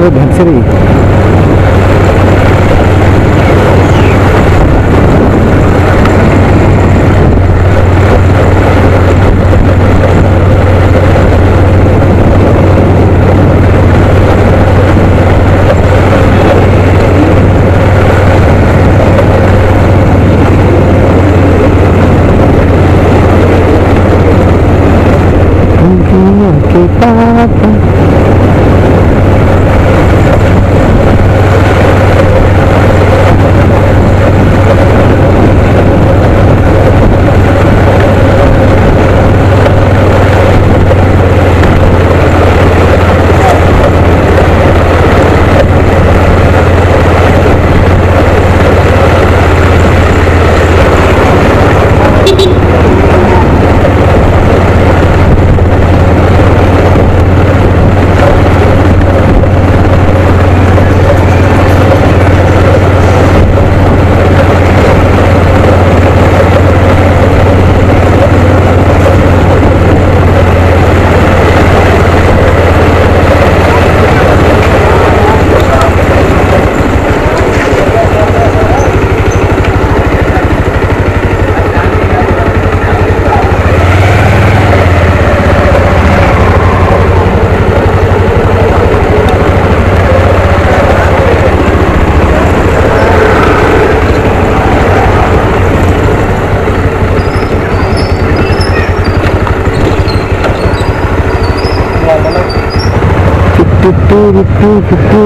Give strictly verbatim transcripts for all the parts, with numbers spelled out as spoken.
Dhansiri. Tutu, tutu, tutu, tutu.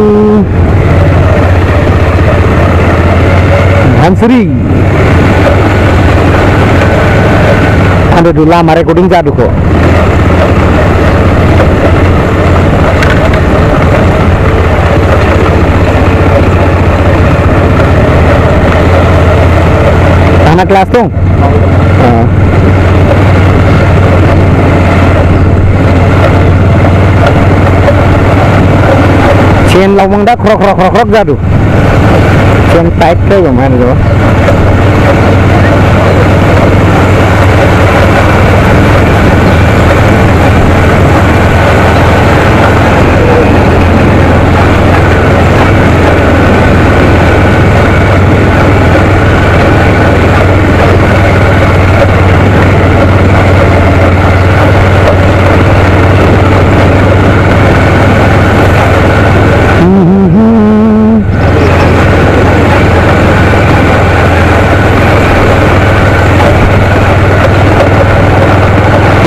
Dhansiri. Ande du lama recording jadu kho. Thana class dong. Ah. Chain laumang da khrok, khrok, khrok, khrok jadu. Chain tight khe bang man jo.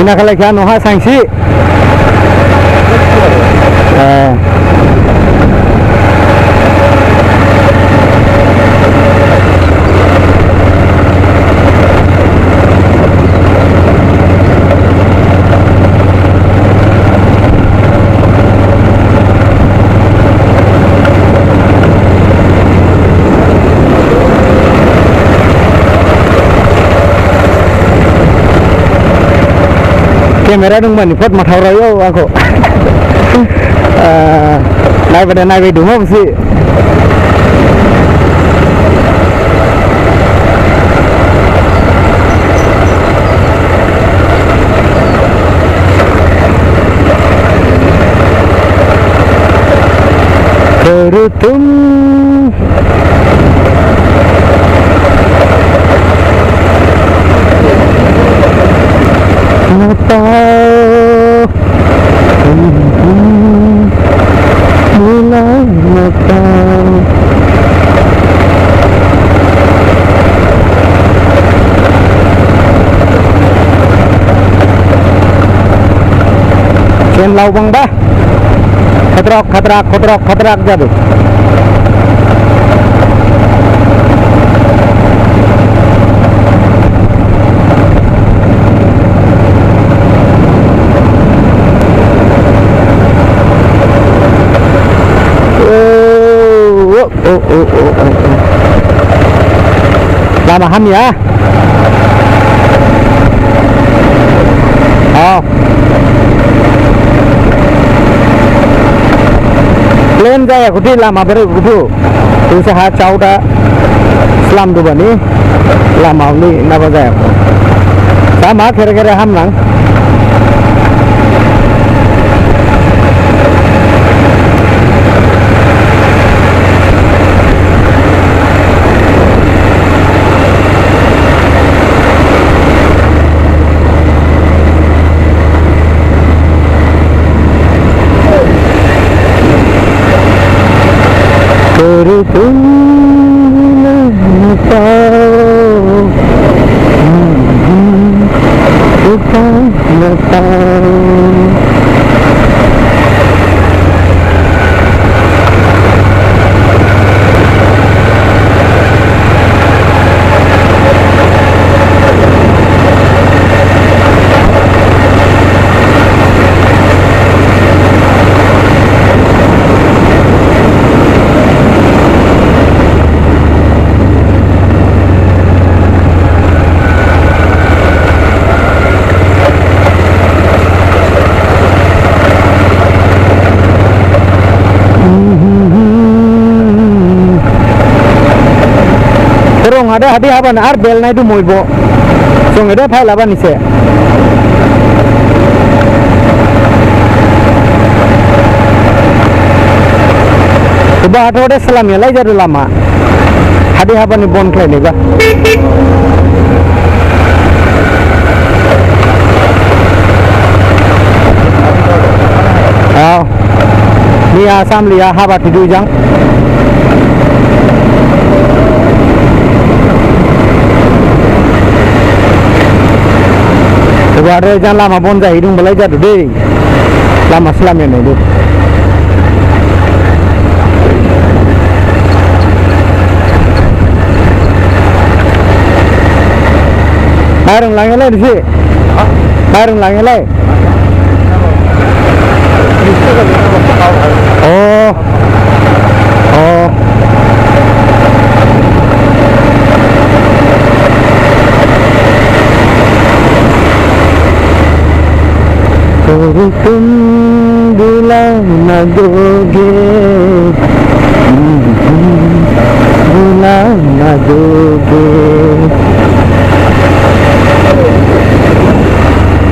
Ina khalai kha noha sangsi. Eh. Camera dongmani phot mathao raoyo angkho. Ah, naiba de naibai dongma busi. Kerutum. Napa? Mulai napa? Chain laumang ba. Khatrak, khatrak, khatrak, khatrak jadu. Oh, oh, oh. Lama hamya. Oh. Plain jaya khuti lama bere khutu. Tusa ha chauda slam dubani lama uli naba jaya. Sama khere khere ham nang. Kurung ada hadi haban ar bel nai du moibo. Song ede phai laban ise. Uba hato de salam ya lai jadu lama. Hadi haban ni bon khlai neba. Aw. Ni Assam liya haba thidu jang. Ebo aro jang lama bon jahidung belai jadu de. Lama slam ya nai de. Mairung langilai disi. Mairung langilai. Oh. Oh. Kurukun bulan nagoge. Bulan nagoge.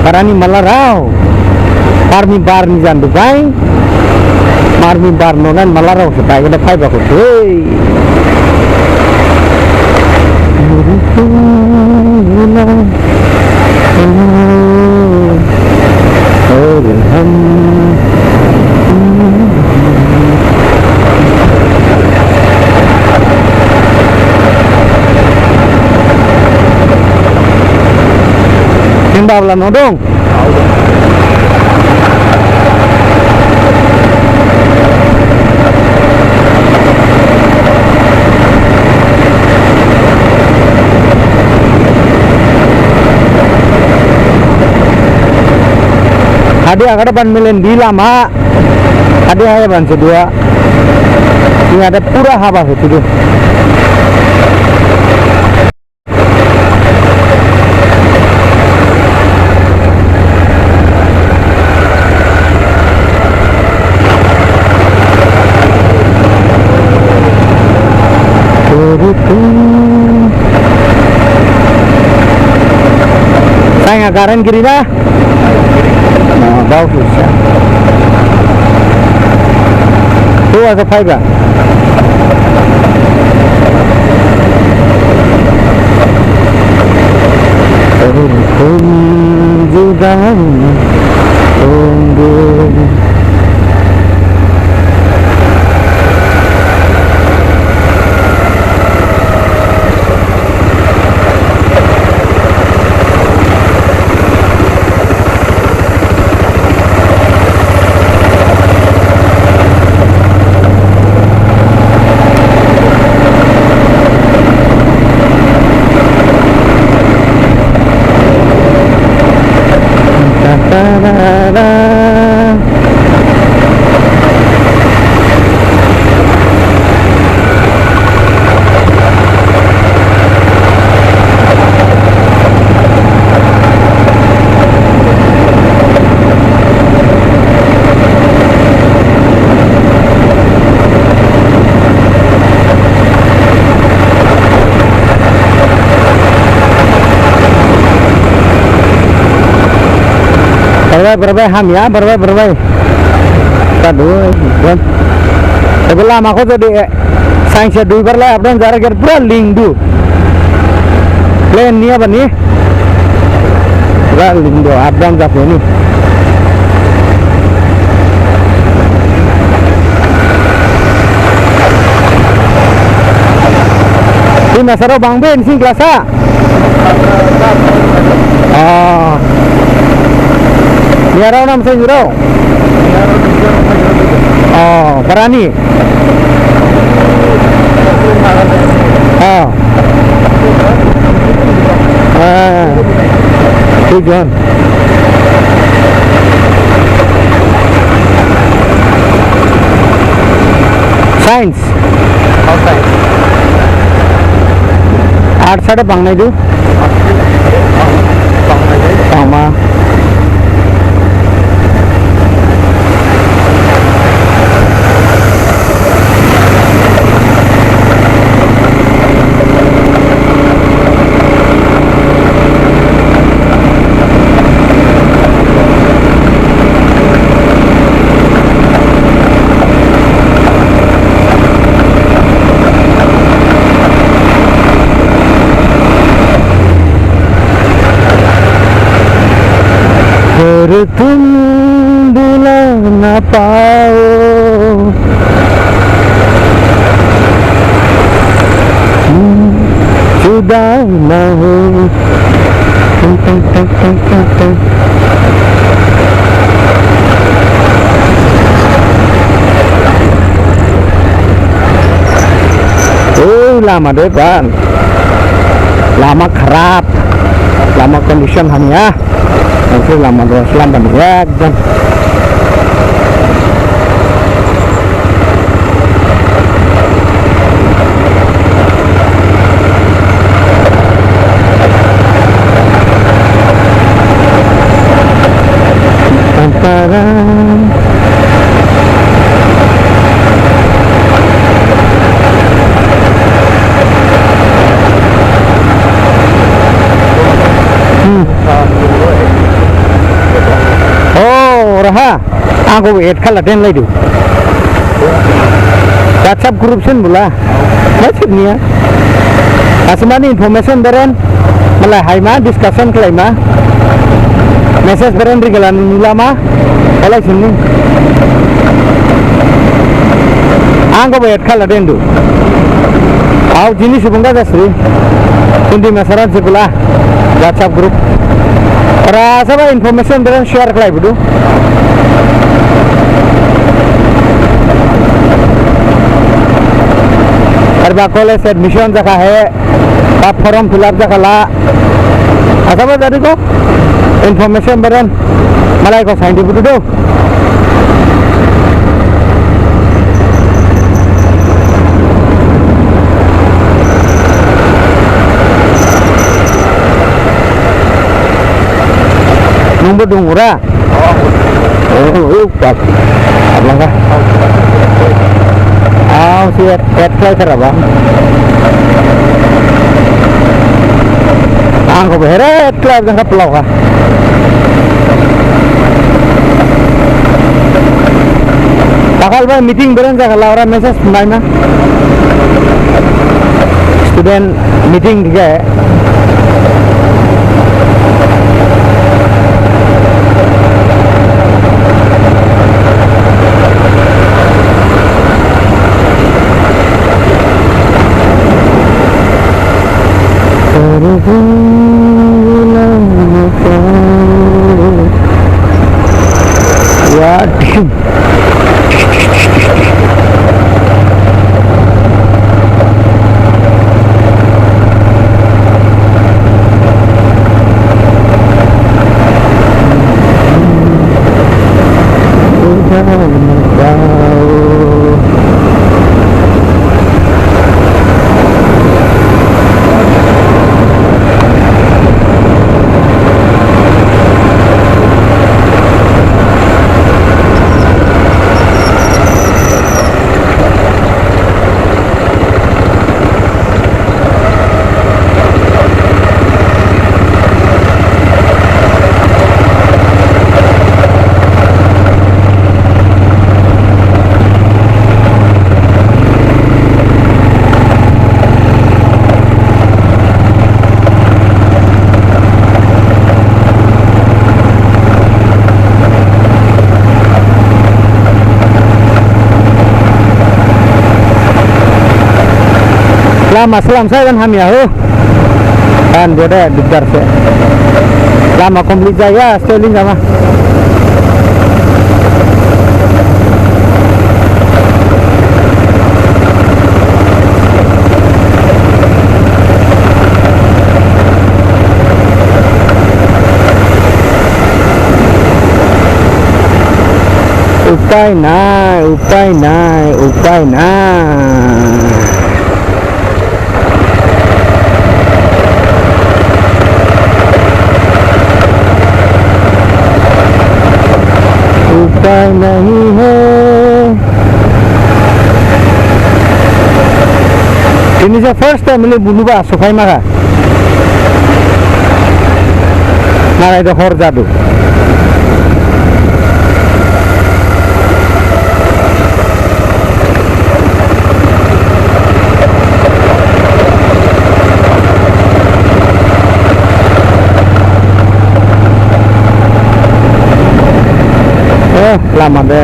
Barani malarao. Marmi barni jandu bai. Marmi bar nonan malarao se bai gede phaiba kho thei. Tinda bala nodong. Hadi agak depan melen di lama. Hadi aja ban sedua. Ini ada pura haba itu. Saya nggak karen kiri dah. Nah, bau susah. Tuh ada fiber. Hukum juga tunggu. Berbai, berbai, ham ya, berbai, berbai. Kadu, bon. Ebo lama kho jadi, eh, sainse dui bar lai, apdan jara ger pura lingdu. Plan ni apa ni? Pura lingdu, apdan jap ni. Ini nasaro bang ben sing kelasa. Ah. Yarao nam sai jurao. Oh, barani. Oh. Ah. Tujuan. Science. Arts ada bang nai du. Bang ma. Bertemu bila na pao. Hmm, sudah na ho. Teng, teng, teng, teng, teng, teng. Oi, lama de, Bang. Lama kharap. Lama condition hamya. Nanti lama dua selam bani ekdom. Antara. Hmm. Oh, raha. Ang kho add khlai den lai du. WhatsApp group sen bula. Masih niya. Asmani information beren. Malai haima, discussion khlaima. Message beren rigala nulama. Olai sini. Ang kho add khlai den du. Au jini subung ga jasri. Kundi masaran sikula. WhatsApp group. Ora saba information beren share khlai budu. Arba college admission jakha he, ba form fill up jakha la. Asaba jadi kho information beren malai kho sainthi budu do. Nungbo dong ura. Oh, oh, oh, bak. Abang kah? Ah, si add, add khlai thar abang. Ang kho bere add khlai abang kha plau kha. Dakhal ba meeting beren jakha la ora message maima. Student meeting diga. Ya, dim. Lama slam saya kan hamya ho. Kan boda dudar se. Lama complete jaya, styling sama. উপায় নাই, উপায় নাই, উপায় নাই। উপায় নাহি হে। Tini je first time ni buluba sophai mara. Narai de hor jadu. Eh, lama de.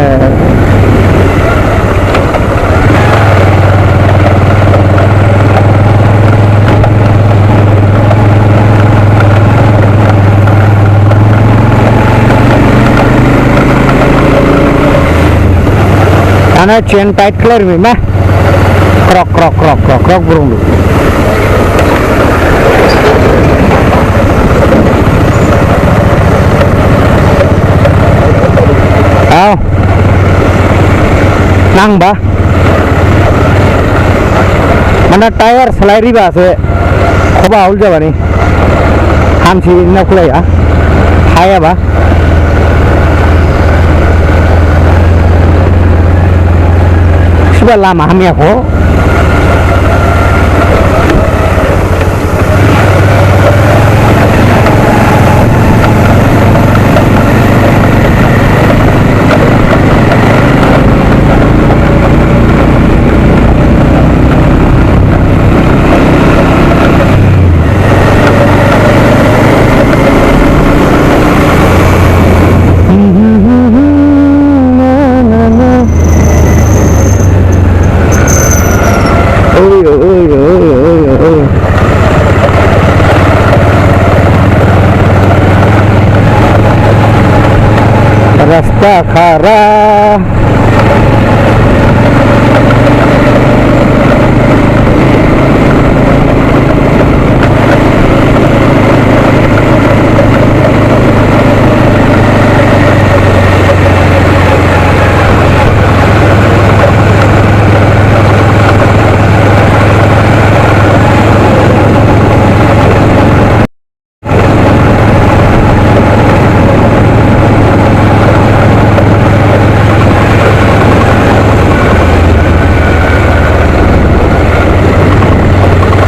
Ana chain tight khlai rima. Krok, krok, krok, krok, krok, burung du. Au. Nang ba. Mane tyre salai riba se. Khoba aul jabani. Hamsi na khulaiya. Hayaba. Siba lama hamya kho. Oi, oi, oi, oi, oi. Rasta khara.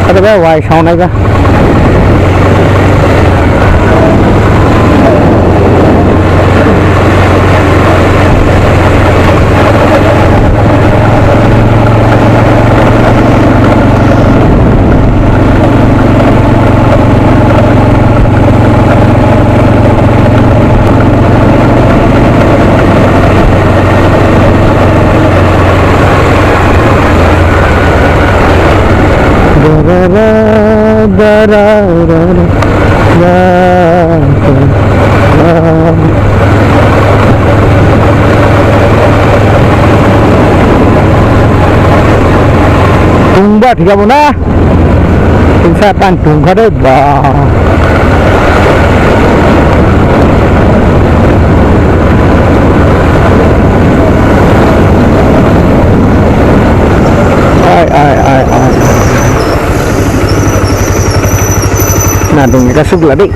Ada ba wai saunai ba. Tungba thikha bo na. Tungsa tan tungkha de ba. Ai, ai, ai, ai. Na dong ka sugla de.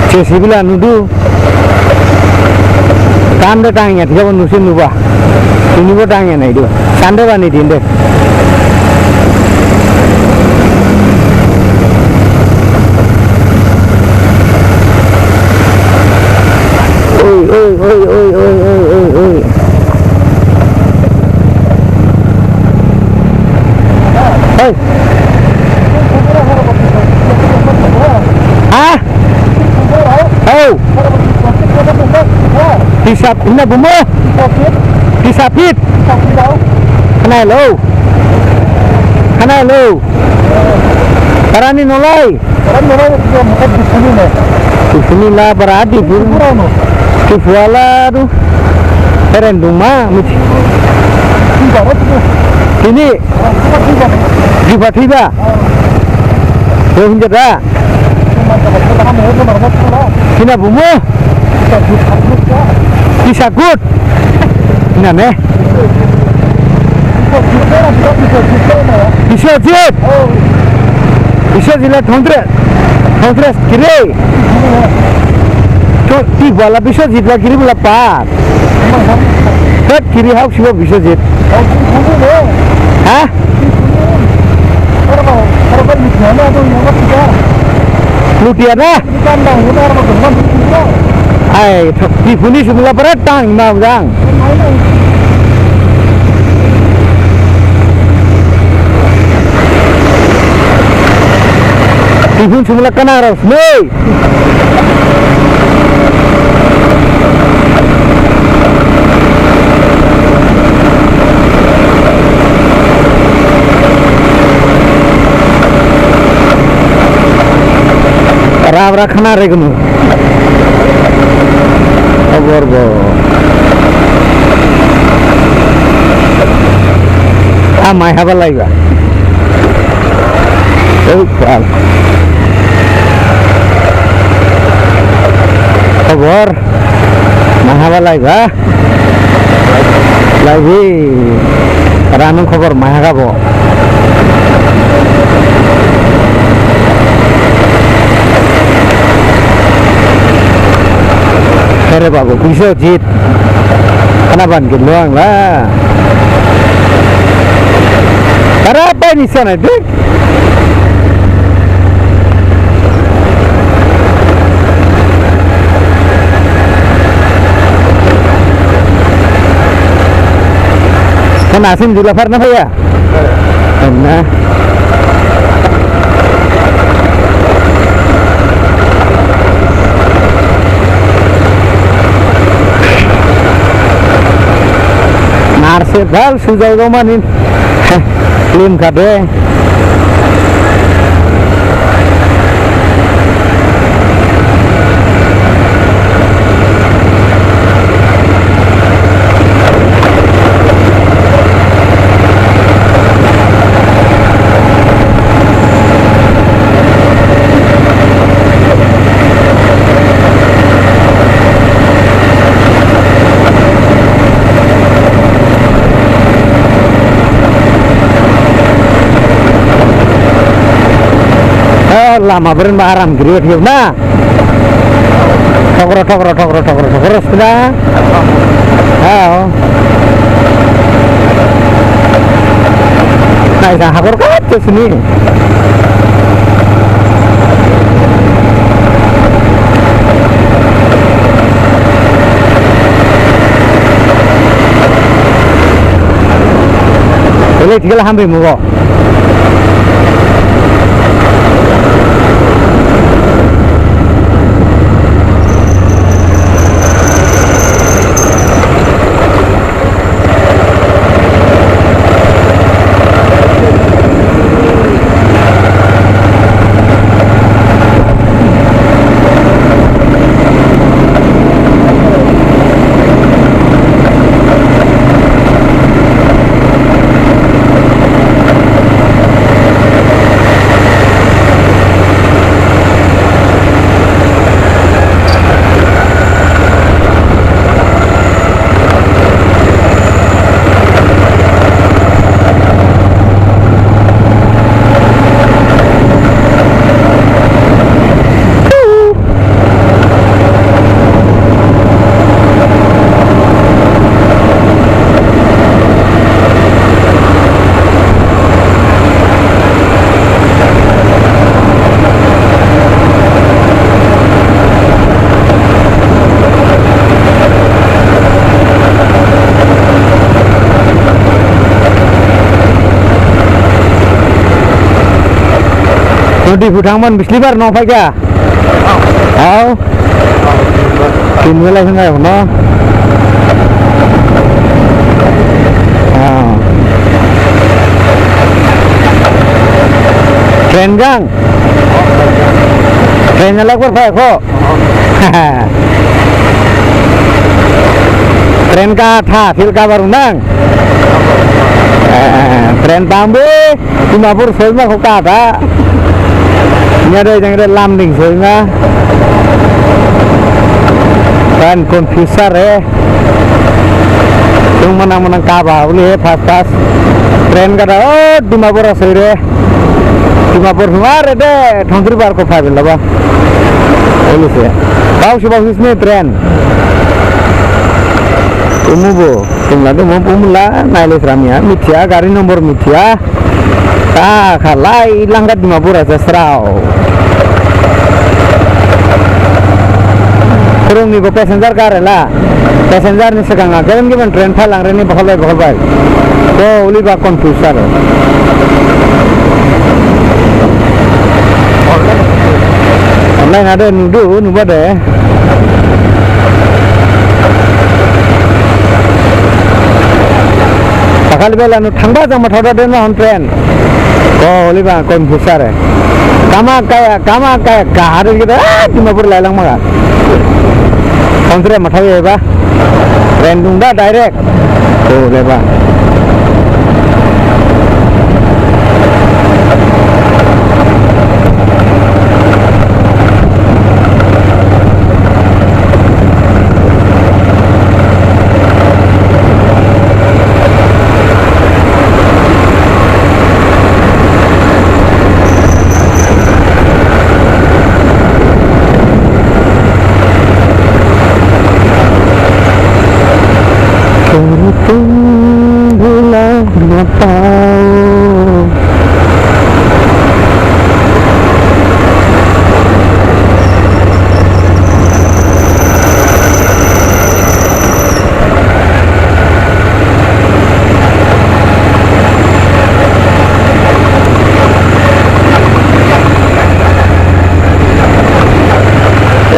J C B la nudu. Kam de tangya, thikhabo nusi nuba. Tinibo tangya nai du. Sunday bani din de. Oi, oi, oi. Hei. Ha? Hau. Hisap, hina bumu. Hisap hit. Khnalo. Khnalo. Parani nolai. Parani nolai, Diphu ni la, para Diphu. Diphu ala tu. Peren duma, miti. Tini? Diba thiba? Rohingya da? Tina bumu? Bisakut. Ina ne? Biswajit. Biswajit la thongtre. Thongtre kiri. Tho, ti bala Biswajit la kiri bala pa. Tet kiri hak sibo Biswajit. Ha? Lutia na? Ai, di puni sumla para tang ma jang. Di pun sumla kana ras nei. Rab rakhna regnu. Khobor bo. Amai haba laiba. Ei, pal. Khobor. Maha ba laiba. Laibi. Ranung khobor maha gabo. Here babu, Biswajit. Khana ban gin luang la. Tara pai ni sana de. Kana sin dula farna bhaiya. Karna. Narse bal sujai go manin. Lim kade. Eh, lama beren ba aram giri na. Thokro, thokro, thokro, thokro, thokro, sudah. Hao. Naisa hakor kacau sini. Ele tiga lah hambi mugo. Nodi hutang man bislibar no phaikha. Hao. Tin belai sangai no. Ah. Train gang. Train jalak ber phai kho. Train ka tha, field ka baru nang. Eh, train tambe, Dimapur soima kho ka tha. Nya de jang de Lumding soima. Train confuse re. Tung manang manang ka ba, uli he fast fast. Train ka tha, oh, Dimapur asoi re. Dimapur huma re de, Thongkiri bar kho phai bela ba. Uli se. Bau si bau si sini train. Umubo, tumla dumo pumla, naile sramya, mithiya, gari number mithiya. Ta khalai langgat Dimapur asa srao. Kurung ni bo passenger car la. Passenger ni segang a, geren giben train phalang reni bokhol bai, bokhol bai. Ko uli ba confuse aro. Online ade nudu, nuba de. Pakhali bela nu thangba jang mathao da den ma hon train. Ko oli ba confuse re. Kama kaya, kama kaya, ka haru kita, ah, Dimapur lailang maga. Hon train mathao ye ba. Train dung da direct. Ko le ba. Tung tung bula mata.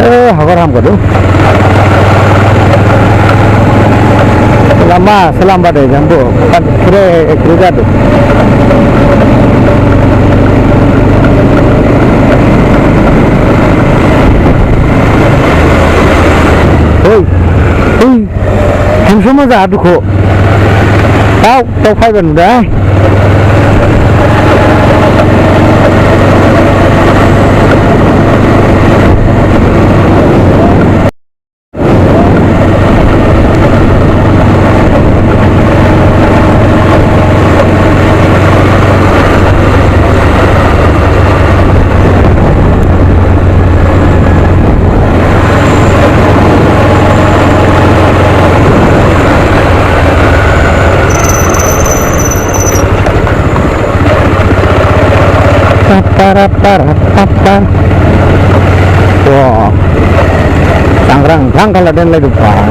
Eh, habar ham kadu. Lama selam bade jambu, kan kire kire jadu. Hoi, hoi, hem soma jadu kho. Tau, tau phaiba nuda. Paparapara. Wah. Sangrang, sangrang kala den lagi, Pak.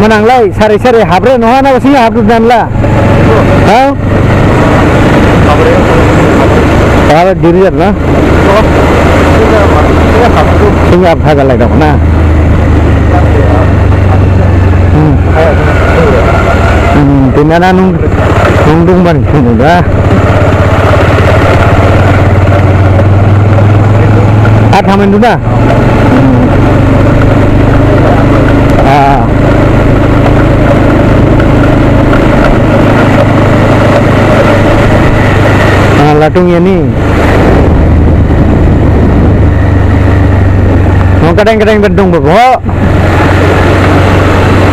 Manang lai, sari sari habre noha na basi habdu dan la. Ha? Kalau diri na. Sini apa galai dong na. Hmm. Hmm, tina na nung, nung dung ban sini dah. At hamen duna. Ah. Ah, latung ya ni. Mau kadang-kadang bendung bego.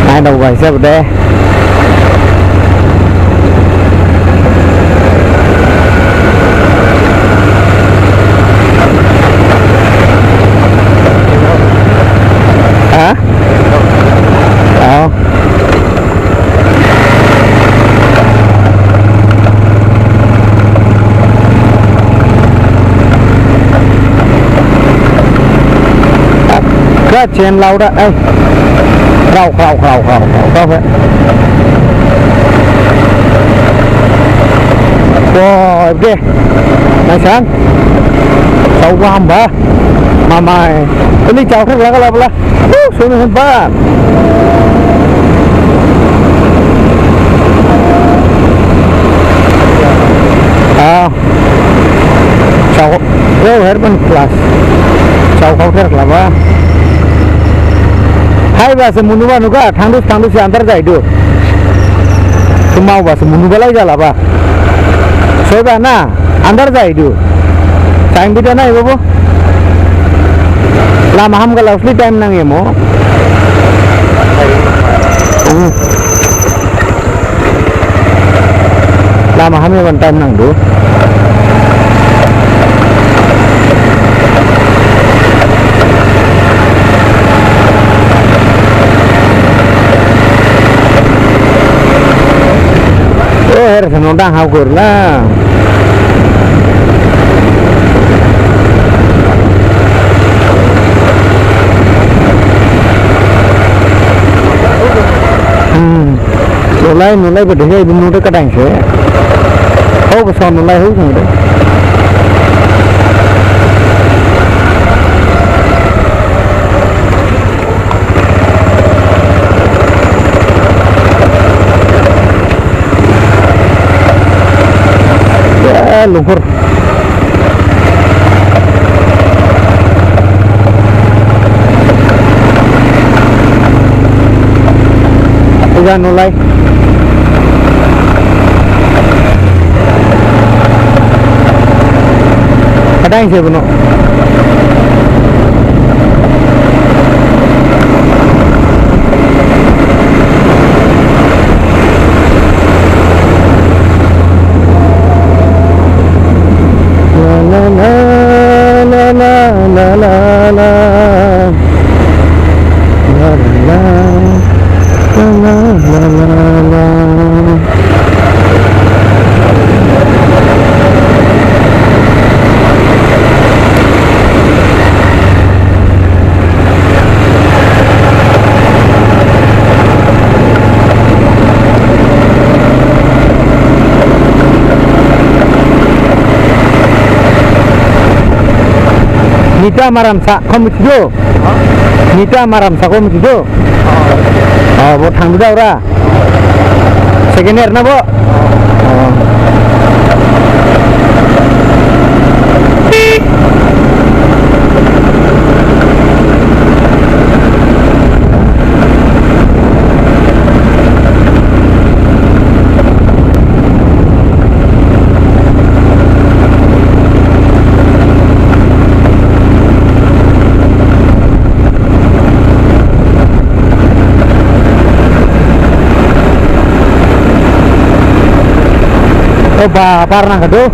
Nai dau bai sep deh. Hah? Oh. Chain louder, eh. Khrao, khrao, khrao, khrao, khrao, khrao, eh. Wah, oke. Naisan. Sao ba hamba. Mamai. Ini jauh kan, laka, laka, laka. Uh, sunu hamba. Ah. Sao, oh, herban class. Sao kau ter laba. Hai ba se munu ba nuka, thangdu, thangdu se andar jaidu. Kemau ba se munu ba lai jalaba. Soiba na, andar jaidu. Time bida na, ibu bu. Lama ham kalau asli time nang emo. Hmm. Lama hamya ban time nangdu. Oh, her sono dang hau kur la. Hmm. Nulai, nulai bede he, ibu nulai kadaing se. Hau basa nulai hau nulai. Ya, lumpur. Ega nulai. Kadaing se bono. Nita Maramsa kho mithidu? Nita Maramsa kho mithidu? Oh, bo thangdu da ora. Second year na bo? Oh. O ba, bar nang kadu.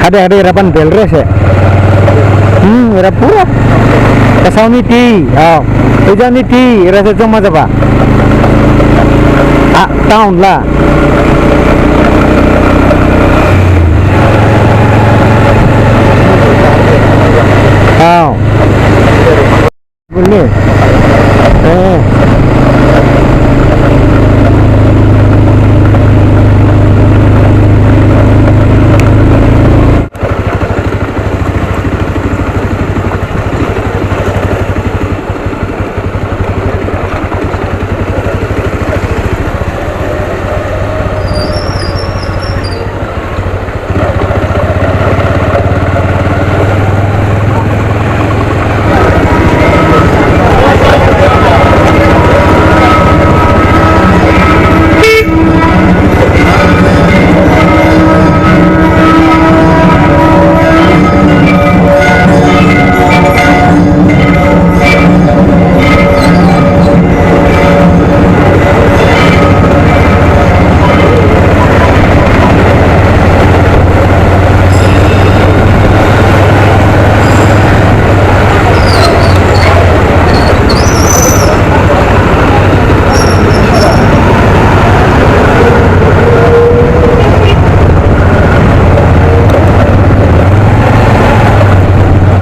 Hade, hade, era ban bel re se. Hmm, era pura. Kasao ni ti, oh. Eja ni ti, era se joma jaba. Ah, town la. Oh. Bun ni. Eh.